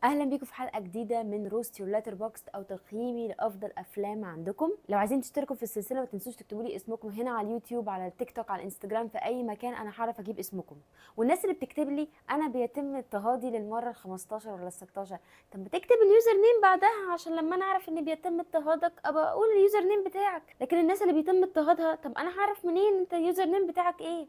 اهلا بيكم في حلقة جديدة من roast your Letterboxd او تقييمي لافضل افلام عندكم. لو عايزين تشتركوا في السلسلة ما تنسوش تكتبوا لي اسمكم هنا على اليوتيوب، على التيك توك، على الانستجرام، في اي مكان انا هعرف اجيب اسمكم. والناس اللي بتكتب لي انا بيتم اضطهادي للمرة ال 15 ولا ال 16، طب ما تكتب ال username بعدها عشان لما انا اعرف ان بيتم اضطهادك ابقى اقول ال username بتاعك. لكن الناس اللي بيتم اضطهادها، طب انا هعرف منين انت ال username بتاعك ايه؟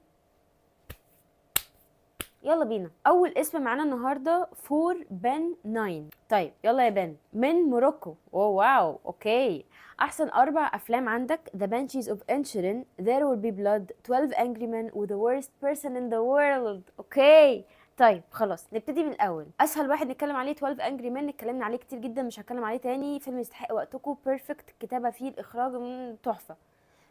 يلا بينا. اول اسم معانا النهارده 4 بن 9. طيب يلا يا بن من Morocco. oh wow، okay. احسن اربع افلام عندك The Banshees of Inisherin، There Will Be Blood، 12 Angry Men و The Worst Person in the World. okay طيب خلاص نبتدي من الاول. اسهل واحد نتكلم عليه 12 Angry Men، اتكلمنا عليه كتير جدا، مش هتكلم عليه تاني. فيلم يستحق وقتكم، perfect، الكتابة فيه، الاخراج تحفه.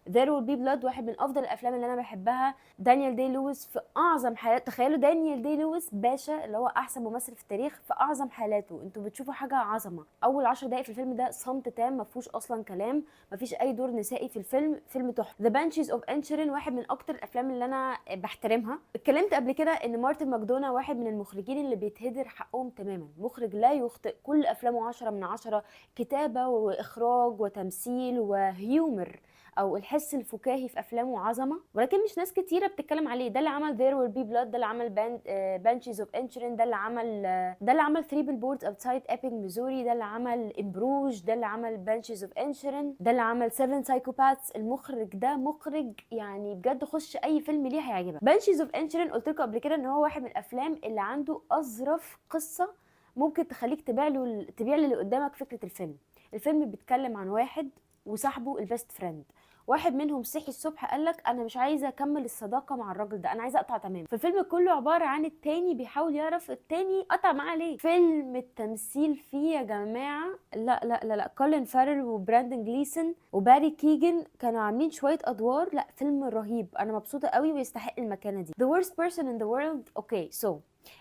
There Will Be Blood واحد من افضل الافلام اللي انا بحبها. دانيال دي لويس في اعظم حالاته. تخيلوا دانيال دي لويس باشا اللي هو احسن ممثل في التاريخ في اعظم حالاته. انتوا بتشوفوا حاجة عظمه. اول 10 دقائق في الفيلم ده صمت تام، ما فيهوش اصلا كلام، ما فيش اي دور نسائي في الفيلم. فيلم تحفه. The Banshees of Inisherin واحد من اكتر الافلام اللي انا بحترمها. اتكلمت قبل كده ان مارتن ماكدونا واحد من المخرجين اللي بيتهدر حقهم تماما، مخرج لا يخطئ، كل افلامه 10 من 10، كتابه واخراج وتمثيل و humor او الحس الفكاهي في افلامه عظمه، ولكن مش ناس كتيرة بتتكلم عليه. ده اللي عمل There Will Be Blood، ده اللي عمل Banshees of Inisherin، ده اللي عمل 3 Billboards Outside Ebbing Missouri، ده اللي عمل In Bruges، ده اللي عمل Banshees of Inisherin، ده اللي عمل 7 Psychopaths. المخرج ده مخرج يعني بجد خش اي فيلم ليه هيعجبك. Banshees of Inisherin قلت لكم قبل كده ان هو واحد من الافلام اللي عنده اظرف قصة ممكن تخليك تبيع للي قدامك فكرة الفيلم. الفيلم بيتكلم عن واحد وصاحبه ال best friend، واحد منهم صحي الصبح قال لك انا مش عايزه اكمل الصداقة مع الراجل ده، انا عايزه اقطع تمام. فالفيلم كله عبارة عن التاني بيحاول يعرف التاني قطع معاه ليه. فيلم التمثيل فيه يا جماعة لا لا لا لا، كولين فارل وبراندن جليسون وباري كيجن كانوا عاملين شوية ادوار. لا فيلم رهيب، انا مبسوطة قوي ويستحق المكانة دي. The Worst Person in the World، okay so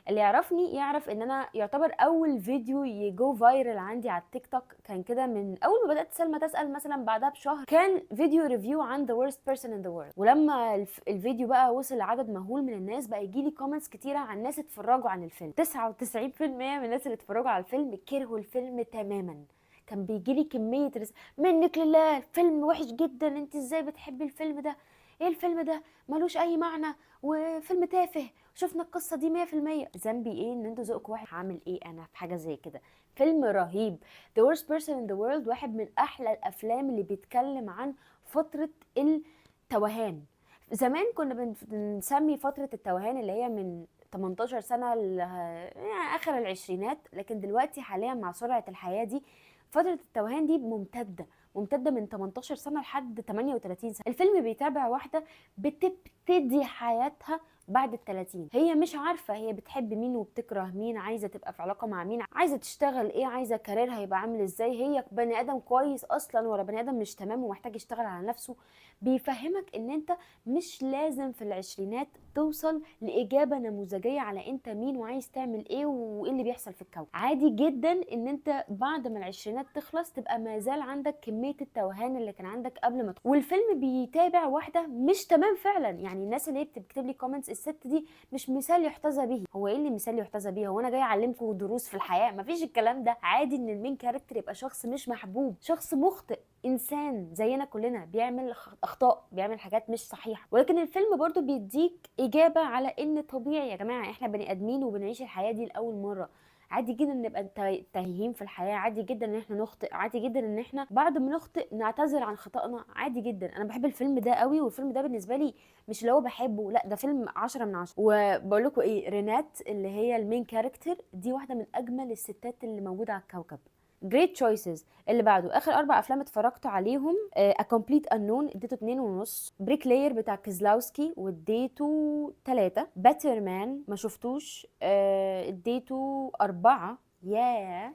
اللي يعرفني يعرف ان انا يعتبر اول فيديو ي go viral عندي على التيك توك كان كده من اول ما بدات سلمى تسال مثلا بعدها بشهر، كان فيديو review عن The Worst Person in the World. ولما الفيديو بقى وصل لعدد مهول من الناس بقى يجي لي comments كتيرة عن ناس اتفرجوا عن الفيلم. 99% من الناس اللي اتفرجوا على الفيلم كرهوا الفيلم تماما. كان بيجي لي كمية رسائل منك لله، الفيلم وحش جدا، انت ازاي بتحبي الفيلم ده، ايه الفيلم ده ملوش اي معنى وفيلم تافه، شفنا القصة دي 100%. ذنبي ايه ان انتوا ذوقكم وحش؟ هعمل ايه انا في حاجة زي كده؟ فيلم رهيب. The Worst Person in the World واحد من احلى الافلام اللي بيتكلم عن فترة التوهان. زمان كنا بنسمي فترة التوهان اللي هي من 18 سنة يعني اخر العشرينات، لكن دلوقتي حاليا مع سرعة الحياة دي فترة التوهان دي ممتدة، ممتدة من 18 سنة لحد 38 سنة. الفيلم بيتابع واحدة بتبتدي حياتها بعد ال 30، هي مش عارفة هي بتحب مين وبتكره مين، عايزة تبقى في علاقة مع مين، عايزة تشتغل ايه، عايزة career ها يبقى عامل ازاي، هي بني ادم كويس اصلا ولا بني ادم مش تمام ومحتاج يشتغل على نفسه. بيفهمك ان انت مش لازم في العشرينات توصل لإجابة نموذجية على انت مين وعايز تعمل ايه وايه اللي بيحصل في الكون. عادي جدا ان انت بعد ما العشرينات تخلص تبقى ما زال عندك كمية التوهان اللي كان عندك قبل ما والفيلم بيتابع واحدة مش تمام فعلا. يعني الناس اللي هي بتكتب لي comments الست دي مش مثال يحتذى به، هو ايه اللي مثال يحتذى به؟ هو انا جاي اعلمكم دروس في الحياة؟ مفيش الكلام ده. عادي ان ال main character يبقى شخص مش محبوب، شخص مخطئ، انسان زينا كلنا بيعمل اخطاء، بيعمل حاجات مش صحيحه. ولكن الفيلم برضو بيديك اجابه على ان طبيعي يا جماعة احنا بني ادمين وبنعيش الحياة دي لاول مره، عادي جدا نبقى تايهين في الحياه، عادي جدا ان احنا نخطئ، عادي جدا ان احنا بعد ما نخطئ نعتذر عن خطأنا، عادي جدا. انا بحب الفيلم ده قوي، والفيلم ده بالنسبة لي مش اللي هو بحبه، لا ده فيلم 10 من 10. وبقول لكم ايه، رينات اللي هي ال main character دي واحدة من اجمل الستات اللي موجودة على الكوكب. great choices. اللي بعده اخر اربع افلام اتفرجت عليهم: A Complete Unknown اديته 2.5، Bricklayer بتاع كيزلاوسكي واديته 3، Better Man ما شفتوش اديته 4، ياه،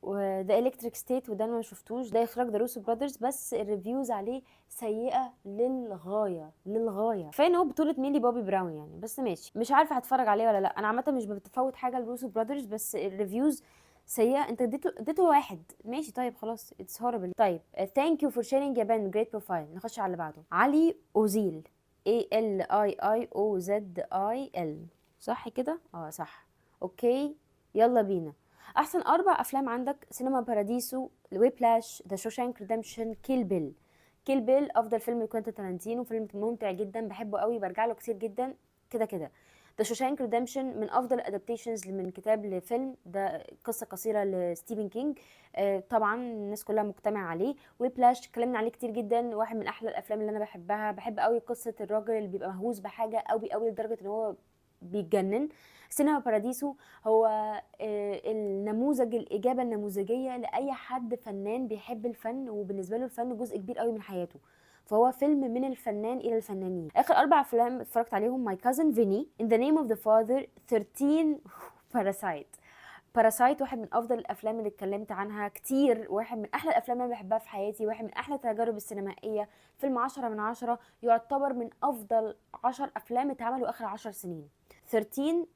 و The Electric State وده انا ما شفتوش، ده اخراج The Russo Brothers بس ال reviews عليه سيئه للغاية للغايه. كفاية ان هو بطوله ميلي بوبي براون يعني، بس ماشي، مش عارفه هتفرج عليه ولا لا. انا عامة مش بتفوت حاجة لل Russo Brothers بس ال reviews سيئه. انت اديته 1، ماشي طيب خلاص، it's horrible. طيب thank you for sharing يا بن، great profile. نخش على اللي بعده، علي اوزيل، ALIIOZIL، صح كده؟ اه صح. okay يلا بينا. احسن اربع افلام عندك: Cinema Paradiso، Whiplash، The Shawshank Redemption، Kill Bill. Kill Bill افضل فيلم لكوينتين تارانتينو، فيلم ممتع جدا، بحبه قوي، برجع له كتير جدا. كده كده The Shawshank Redemption من افضل ال adaptations من كتاب لفيلم، ده قصة قصيرة لستيفن كينج، طبعا الناس كلها مجتمعه عليه. Whiplash اتكلمنا عليه كتير جدا، واحد من احلى الافلام اللي انا بحبها. بحب قوي قصة الراجل اللي بيبقى مهووس بحاجة قوي قوي لدرجة ان هو بيتجنن. Cinema Paradiso هو النموذج، الإجابة النموذجية لأي حد فنان بيحب الفن وبالنسبة له الفن جزء كبير قوي من حياته، فهو فيلم من الفنان إلى الفنانين. آخر أربع أفلام اتفرجت عليهم: My Cousin Vinny، In the Name of the Father، 13، Parasite. Parasite واحد من افضل الافلام اللي اتكلمت عنها كتير، واحد من احلى الافلام اللي انا بحبها في حياتي، واحد من احلى التجارب السينمائيه. فيلم 10 من 10، يعتبر من افضل 10 افلام اتعملوا اخر 10 سنين. 13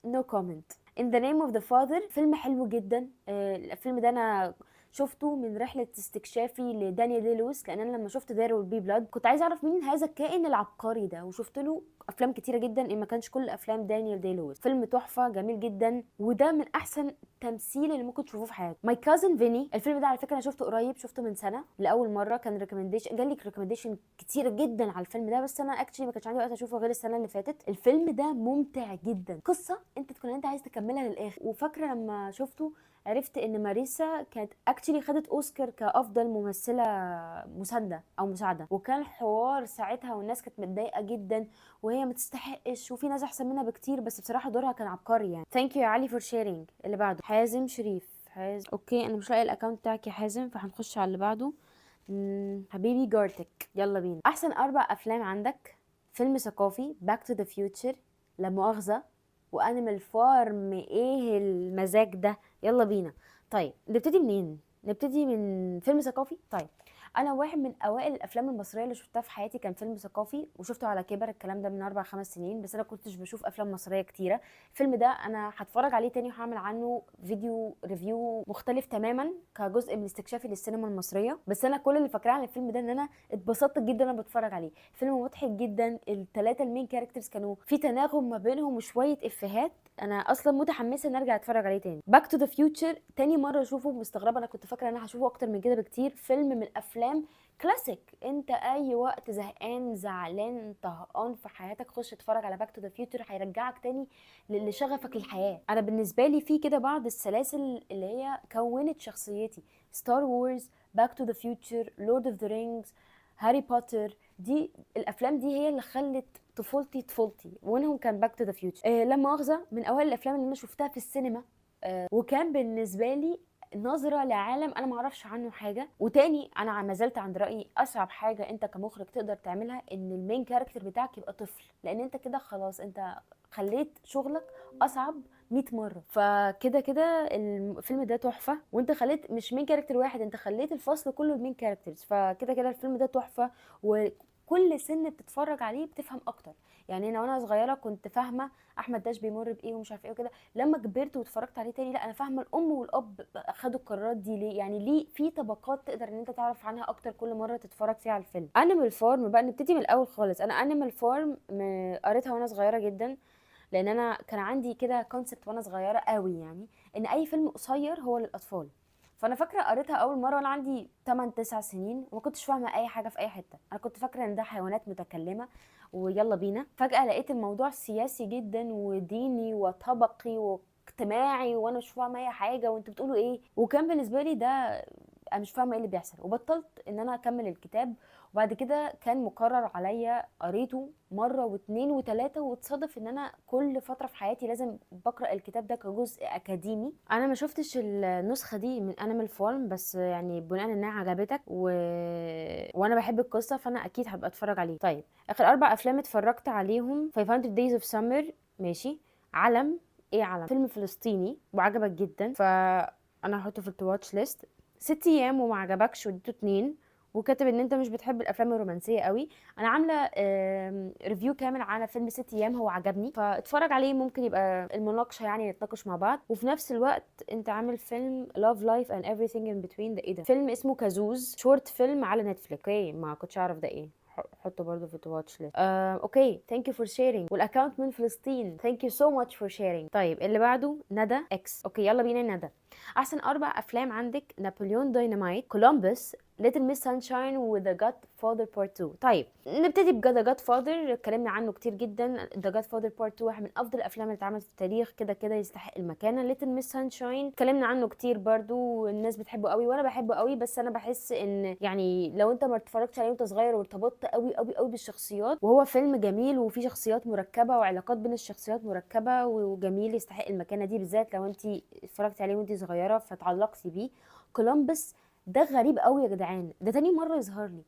no comment. In the name of the father فيلم حلو جدا. الفيلم ده انا شفته من رحلة استكشافي لدانيال دي لويس، لان انا لما شفت There Will Be Blood كنت عايزه اعرف مين هذا الكائن العبقري ده، وشفت له افلام كتيرة جدا ان ما كانش كل افلام دانيال دي لويس. فيلم تحفة جميل جدا، وده من احسن تمثيل اللي ممكن تشوفوه في حياتك. My Cousin Vinny، الفيلم ده على فكرة انا شفته قريب، شفته من سنة لاول مره. كان recommendation، جالي recommendation كتير جدا على الفيلم ده، بس انا actually ما كانش عندي وقت اشوفه غير السنة اللي فاتت. الفيلم ده ممتع جدا، قصة انت تكون انت عايز تكملها للاخر. وفاكره لما شفته عرفت ان ماريسا كانت actually خدت اوسكار كافضل ممثلة مساندة او مساعده، وكان حوار ساعتها والناس كانت متضايقة جدا وهي ما تستحقش وفي ناس احسن منها بكتير، بس بصراحة دورها كان عبقري يعني. thank you يا علي for sharing. اللي بعده حازم شريف. حازم، okay، انا مش لاقي ال account بتاعك يا حازم، فهنخش على اللي بعده. حبيبي جارتك، يلا بينا. احسن اربع افلام عندك: فيلم ثقافي، Back to the Future، لا مؤاخذه، و Animal Farm. ايه المزاج ده؟ يلا بينا. طيب نبتدي منين؟ نبتدي من فيلم ثقافي. طيب، انا واحد من اوائل الافلام المصرية اللي شفتها في حياتي كان فيلم ثقافي، وشفته على كبر، الكلام ده من 4 5 سنين، بس انا كنتش بشوف افلام مصرية كتيره. الفيلم ده انا هتفرج عليه تاني وهعمل عنه فيديو review مختلف تماما كجزء من استكشافي للسينما المصريه، بس انا كل اللي فاكراه عن الفيلم ده ان انا اتبسطت جدا وانا بتفرج عليه. فيلم مضحك جدا، الثلاثة ال main characters كانوا في تناغم ما بينهم وشوية افيهات. انا اصلا متحمسة ان ارجع اتفرج عليه تاني. Back to the Future تاني مرة اشوفه، مستغربه، انا كنت فاكره ان انا هشوفه اكتر من كده بكتير. فيلم من افلام كلاسيك، انت اي وقت زهقان، زعلان، طهقان في حياتك، خش اتفرج على Back to the Future، هيرجعك تاني لشغفك للحياه. انا بالنسبة لي في كده بعض السلاسل اللي هي كونت شخصيتي: Star Wars، Back to the Future، Lord of the Rings، Harry Potter. دي الافلام دي هي اللي خلت طفولتي طفولتي، ومنهم كان Back to the Future. لا مؤاخذة من اوائل الافلام اللي انا شفتها في السينما، وكان بالنسبة لي نظرة لعالم أنا ما أعرفش عنه حاجة. وتاني أنا ما زلت عند رأيي، أصعب حاجة أنت كمخرج تقدر تعملها إن ال main character بتاعك يبقى طفل، لأن أنت كده خلاص أنت خليت شغلك أصعب 100 مرة. فكده كده الفيلم ده تحفة، وانت خليت مش main character واحد، انت خليت الفصل كله ال main characters. فكده كده الفيلم ده تحفة، وكل سن بتتفرج عليه بتفهم اكتر. يعني انا وانا صغيرة كنت فاهمه احمد داش بيمر بايه ومش عارفه ايه وكده، لما كبرت واتفرجت عليه تاني لا، انا فاهمه الام والاب خدوا القرارات دي ليه. يعني ليه في طبقات تقدر ان انت تعرف عنها اكتر كل مرة تتفرج فيها على الفيلم. Animal Farm بقى، نبتدي من الاول خالص. انا Animal Farm قريتها وانا صغيرة جدا، لان انا كان عندي كده concept وانا صغيرة قوي، يعني ان اي فيلم قصير هو للاطفال. فانا فاكره قريتها اول مرة وانا عندي 8 9 سنين، وما كنتش فاهمه اي حاجة في اي حته. انا كنت فاكره ان ده حيوانات متكلمه ويلا بينا. فجاة لقيت الموضوع سياسي جدا وديني وطبقي واجتماعي، وانا مش فاهمه اي حاجه، وانتوا بتقولوا ايه؟ وكان بالنسبة لي ده انا مش فاهمه ايه اللي بيحصل، وبطلت ان انا اكمل الكتاب. وبعد كده كان مقرر عليا، قريته مرة واتنين وتلاته، وتصادف ان انا كل فترة في حياتي لازم بقرا الكتاب ده كجزء اكاديمي. انا ما شفتش النسخة دي من Animal Farm، بس يعني بناء انها عجبتك وانا بحب القصه، فانا اكيد هبقى اتفرج عليه. طيب، اخر اربع افلام اتفرجت عليهم: 500 Days of Summer، ماشي. علم، ايه علم؟ فيلم فلسطيني وعجبك جدا، فانا هحطه في ال to watch list. 6 ايام وما عجبكش واديته 2، وكاتب ان انت مش بتحب الافلام الرومانسية قوي. انا عامله review كامل على فيلم 6 ايام، هو عجبني، فاتفرج عليه، ممكن يبقى المناقشة يعني نتناقش مع بعض. وفي نفس الوقت انت عامل فيلم Love Life and Everything in Between، ده ايه ده؟ فيلم اسمه كازوز، short film على Netflix. okay، ما كنتش اعرف ده ايه. حطه برضو في ال watch list. Okay، thank you for sharing. وال account من فلسطين، thank you so much for sharing. طيب اللي بعده ندى اكس. okay يلا بينا ندى. احسن اربع افلام عندك: Napoleon Dynamite، Columbus، Little Miss Sunshine، و The Godfather Part 2. طيب نبتدي ب The Godfather، اتكلمنا عنه كتير جدا. The Godfather Part 2 واحد من افضل الافلام اللي اتعملت في التاريخ، كده كده يستحق المكانه. Little Miss Sunshine اتكلمنا عنه كتير برضو، والناس بتحبه قوي وانا بحبه قوي، بس انا بحس ان يعني لو انت ما اتفرجتش عليه وانت صغير وارتبطت قوي قوي قوي بالشخصيات، وهو فيلم جميل وفيه شخصيات مركبة وعلاقات بين الشخصيات مركبة وجميل، يستحق المكانة دي، بالذات لو انت اتفرجتي عليه وانت صغيرة فتعلقتي بيه. كولومبس ده غريب قوي يا جدعان، ده تاني مرة يظهر لي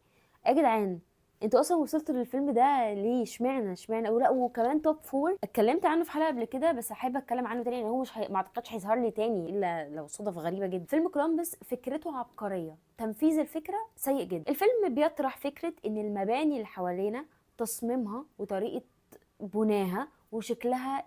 يا جدعان. انتوا اصلا وصلتوا للفيلم ده ليه؟ اشمعنى اشمعنى؟ ولا وكمان top four اتكلمت عنه في حلقة قبل كده، بس حابة اتكلم عنه تاني لان هو مش ما اعتقدش هيظهر لي تاني الا لو صدف غريبة جدا. فيلم كولومبس فكرته عبقريه، تنفيذ الفكرة سيء جدا. الفيلم بيطرح فكرة ان المباني اللي حوالينا تصميمها وطريقه بناها وشكلها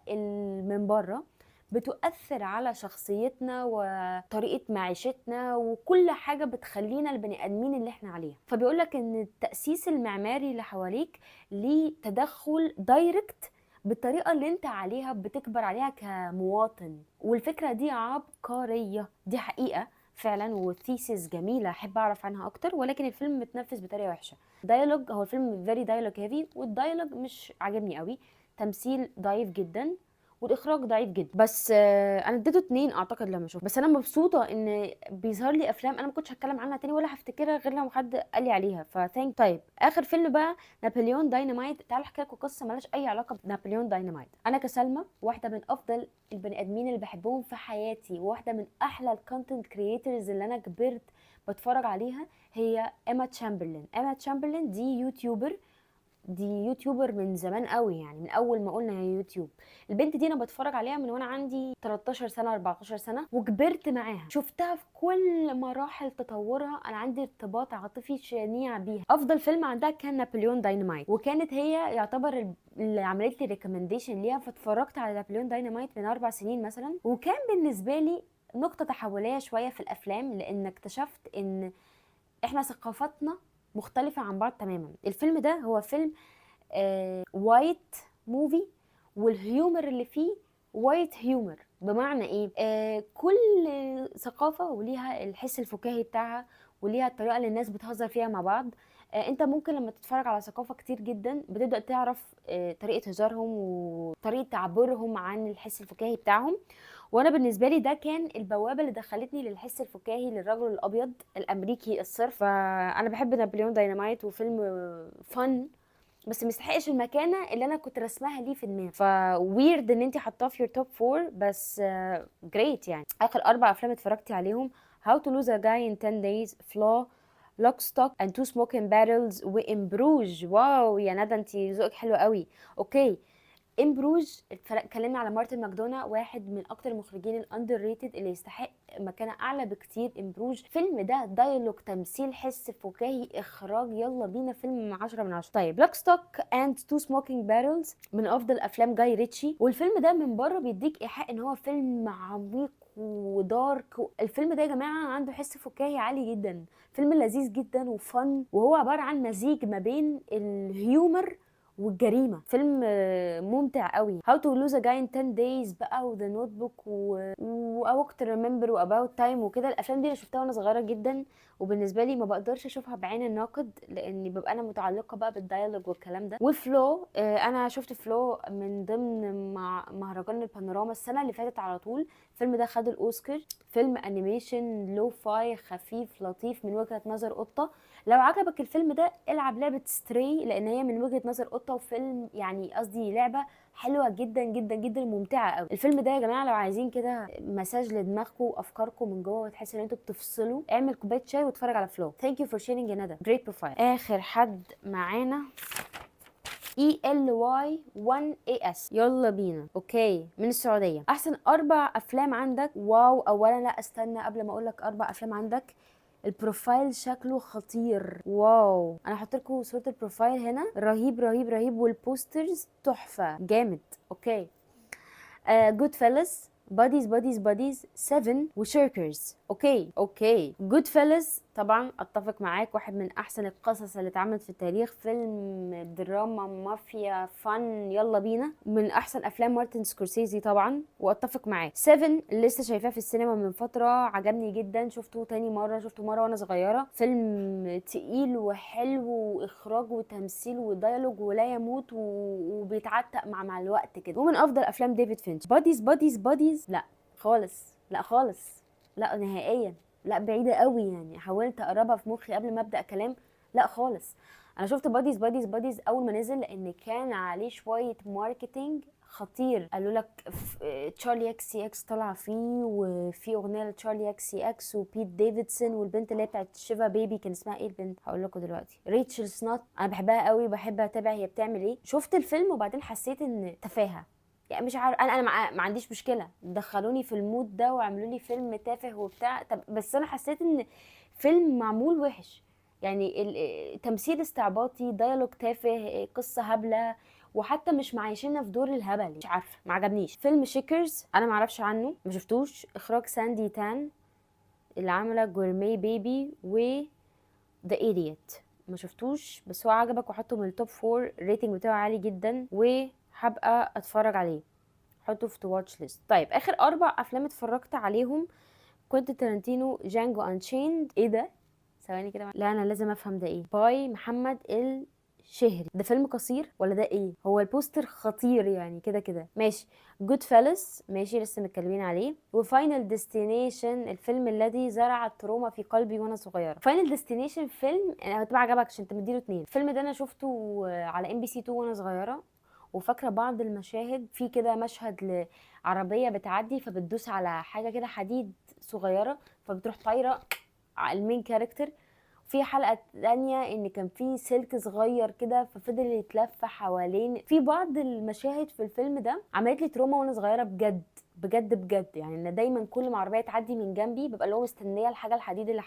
من بره بتؤثر على شخصيتنا وطريقة معيشتنا وكل حاجة بتخلينا البني آدمين اللي احنا عليها. فبيقول لك ان التأسيس المعماري اللي حواليك ليه تدخل direct بالطريقة اللي انت عليها بتكبر عليها كمواطن، والفكرة دي عبقرية، دي حقيقة فعلا، و thesis جميلة احب اعرف عنها اكتر، ولكن الفيلم متنفذ بطريقة وحشة. dialogue، هو الفيلم very dialogue heavy، وال dialogue مش عاجبني قوي، تمثيل ضعيف جدا والاخراج ضعيف جدا. بس انا اديته 2 اعتقد لما شفته. بس انا مبسوطة ان بيظهر لي افلام انا ما كنتش هتكلم عنها تاني ولا هفتكرها غير لو حد قال لي عليها، ف thank. طيب اخر فيلم بقى Napoleon Dynamite. تعالوا احكي لكم قصة مالهاش اي علاقة ب Napoleon Dynamite. انا كسلمى واحدة من افضل البني ادمين اللي بحبهم في حياتي، وواحدة من احلى ال content creators اللي انا كبرت بتفرج عليها، هي ايما تشامبرلين. ايما تشامبرلين دي YouTuber، دي YouTuber من زمان قوي، يعني من اول ما قلنا هي يوتيوب. البنت دي انا بتفرج عليها من وانا عندي 13 سنة 14 سنه، وكبرت معاها، شفتها في كل مراحل تطورها. انا عندي ارتباط عاطفي شنيع بيها. افضل فيلم عندها كان Napoleon Dynamite، وكانت هي يعتبر اللي عملت لي recommendation ليها، فاتفرجت على Napoleon Dynamite من 4 سنين مثلا، وكان بالنسبة لي نقطة تحوليه شوية في الافلام، لان اكتشفت ان احنا ثقافتنا مختلفة عن بعض تماما. الفيلم ده هو فيلم white movie، وال humor اللي فيه white humor. بمعنى ايه؟ كل ثقافة وليها الحس الفكاهي بتاعها وليها الطريقة اللي الناس بتهزر فيها مع بعض. انت ممكن لما تتفرج على ثقافة كتير جدا بتبدأ تعرف طريقة هزارهم وطريقة تعبيرهم عن الحس الفكاهي بتاعهم. وانا بالنسبة لي ده كان البوابة اللي دخلتني للحس الفكاهي للرجل الابيض الامريكي الصرف. فانا بحب Napoleon Dynamite، وفيلم fun، بس ما يستحقش المكانة اللي انا كنت رسمها ليه في دماغي. ف weird ان انت حطاه في your top 4، بس great. يعني اخر اربع افلام اتفرجتي عليهم: How to Lose a Guy in 10 Days، Flow، Lock Stock and Two Smoking Barrels، و In Bruges. wow يا ندى، انت ذوقك حلو قوي. okay، In Bruges اتكلمنا على مارتن ماكدونا، واحد من اكتر المخرجين ال underrated اللي يستحق مكانه اعلى بكتير. In Bruges فيلم ده dialogue، تمثيل، حس فكاهي، اخراج، يلا بينا، فيلم 10 من 10. طيب Lock Stock and Two Smoking Barrels من افضل افلام جاي ريتشي، والفيلم ده من بره بيديك ايحاء ان هو فيلم عميق و dark. الفيلم ده يا جماعة عنده حس فكاهي عالي جدا، فيلم لذيذ جدا و fun، وهو عبارة عن مزيج ما بين ال humor والجريمه. فيلم ممتع قوي. How to Lose a Guy in 10 Days بقى و The Notebook و A Walk to Remember و About Time وكده، الافلام دي انا شفتها وانا صغيرة جدا، وبالنسبة لي ما بقدرش اشوفها بعين الناقد لاني ببقى انا متعلقه بقى بال dialogue والكلام ده. و Flow، انا شفت Flow من ضمن مع مهرجان البانوراما السنة اللي فاتت على طول. الفيلم ده خد الاوسكار. فيلم animation lo-fi خفيف لطيف من وجهه نظر قطه. لو عجبك الفيلم ده العب لعبه Stray، لان هي من وجهه نظر قطه، وفيلم يعني قصدي لعبه حلوة جدا جدا جدا، ممتعة قوي. الفيلم ده يا جماعة لو عايزين كده مساج لدماغكم وافكاركم من جوه وتحسوا ان انتوا بتفصلوا، اعمل كوباية شاي واتفرج على Flow. thank you for sharing يا ندى، great profile. اخر حد معانا ELY 1 AS، يلا بينا. okay، من السعوديه. احسن اربع افلام عندك. wow، اولا لا استنى، قبل ما اقول لك اربع افلام عندك، ال profile شكله خطير. wow، انا هحط لكم صوره ال profile هنا، رهيب رهيب رهيب، وال posters تحفه، جامد. okay، Goodfellas، Bodies Bodies Bodies، 7، و Shirkers. okay okay. Goodfellas طبعا اتفق معاك، واحد من احسن القصص اللي اتعملت في التاريخ، فيلم دراما مافيا fun، يلا بينا، من احسن افلام مارتن سكورسيزي طبعا، واتفق معاك. 7 لسه شايفاه في السينما من فترة، عجبني جدا، شفته تاني مرة، شفته مرة وانا صغيرة، فيلم تقيل وحلو واخراج وتمثيل و dialogue ولا يموت وبيتعتق مع الوقت كده، ومن افضل افلام ديفيد فينش. Bodies Bodies Bodies لا خالص، لا خالص، لا نهائيا، لا بعيدة قوي يعني، حاولت اقربها في مخي قبل ما ابدا كلام، لا خالص. انا شفت Bodies Bodies Bodies اول ما نزل لان كان عليه شوية marketing خطير، قالوا لك تشارلي XCX طالعه فيه، وفي اغنية لتشارلي XCX وبيت ديفيدسون والبنت اللي هي بتاعت Shiva Baby، كان اسمها ايه البنت؟ هقول لكم دلوقتي، ريتشل سنوت، انا بحبها قوي، بحب اتابع هي بتعمل ايه. شفت الفيلم وبعدين حسيت ان تفاهه يعني، مش عارف، انا ما عنديش مشكلة دخلوني في ال mood ده وعملوا لي فيلم تافه وبتاع، طب بس انا حسيت ان فيلم معمول وحش يعني، تمثيل استعباطي، dialogue تافه، قصة هبلة، وحتى مش معيشيننا في دور الهبل، مش عارفه ما عجبنيش. فيلم Shakers انا ما اعرفش عنه، ما شفتوش، اخراج ساندي تان اللي عامله Gourmet Baby و The Idiot، ما شفتوش بس هو عجبك وحطه من ال top 4، ال rating بتاعه عالي جدا وهبقى اتفرج عليه، حطه في to watch list. طيب اخر 4 افلام اتفرجت عليهم، كوينتين تارانتينو Django Unchained، ايه ده؟ ثواني كده، لا انا لازم افهم ده ايه. by محمد الشهري، ده فيلم قصير ولا ده ايه؟ هو ال poster خطير يعني كده كده ماشي. Goodfellas ماشي لسه متكلمين عليه. و Final Destination الفيلم الذي زرع ال trauma في قلبي وانا صغيرة. Final Destination فيلم انا هتبقى عجبك عشان انت مديله 2. الفيلم ده انا شفته على MBC 2 وانا صغيرة، وفاكره بعض المشاهد في كده، مشهد لعربيه بتعدي فبتدوس على حاجة كده حديد صغيرة فبتروح طايره على ال main character. في حلقة تانية ان كان في سلك صغير كده ففضل يتلف حوالين. في بعض المشاهد في الفيلم ده عملت لي trauma وانا صغيرة بجد بجد بجد يعني، ان دايما كل ما عربية تعدي من جنبي ببقى اللي هو مستنيه الحاجة الحديد اللي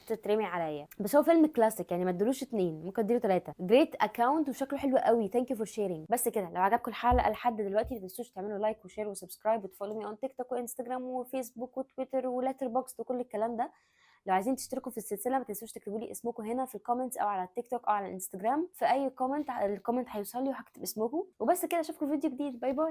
هتترمي عليا. بس هو فيلم كلاسيك يعني، ما ادلوش 2، ممكن اديله 3. great account وشكله حلو قوي، thank you for sharing. بس كده، لو عجبكم الحلقة لحد دلوقتي ما تنسوش تعملوا like و share و subscribe وت follow me on تيك توك وانستجرام وفيسبوك وتويتر و Letterboxd وكل الكلام ده. لو عايزين تشتركوا في السلسلة ما تنسوش تكتبوا لي اسمكم هنا في ال comments او على التيك توك او على الانستجرام، في اي comment ال comment هيوصل لي وهكتب اسمكم. وبس كده، اشوفكم في فيديو جديد، bye bye.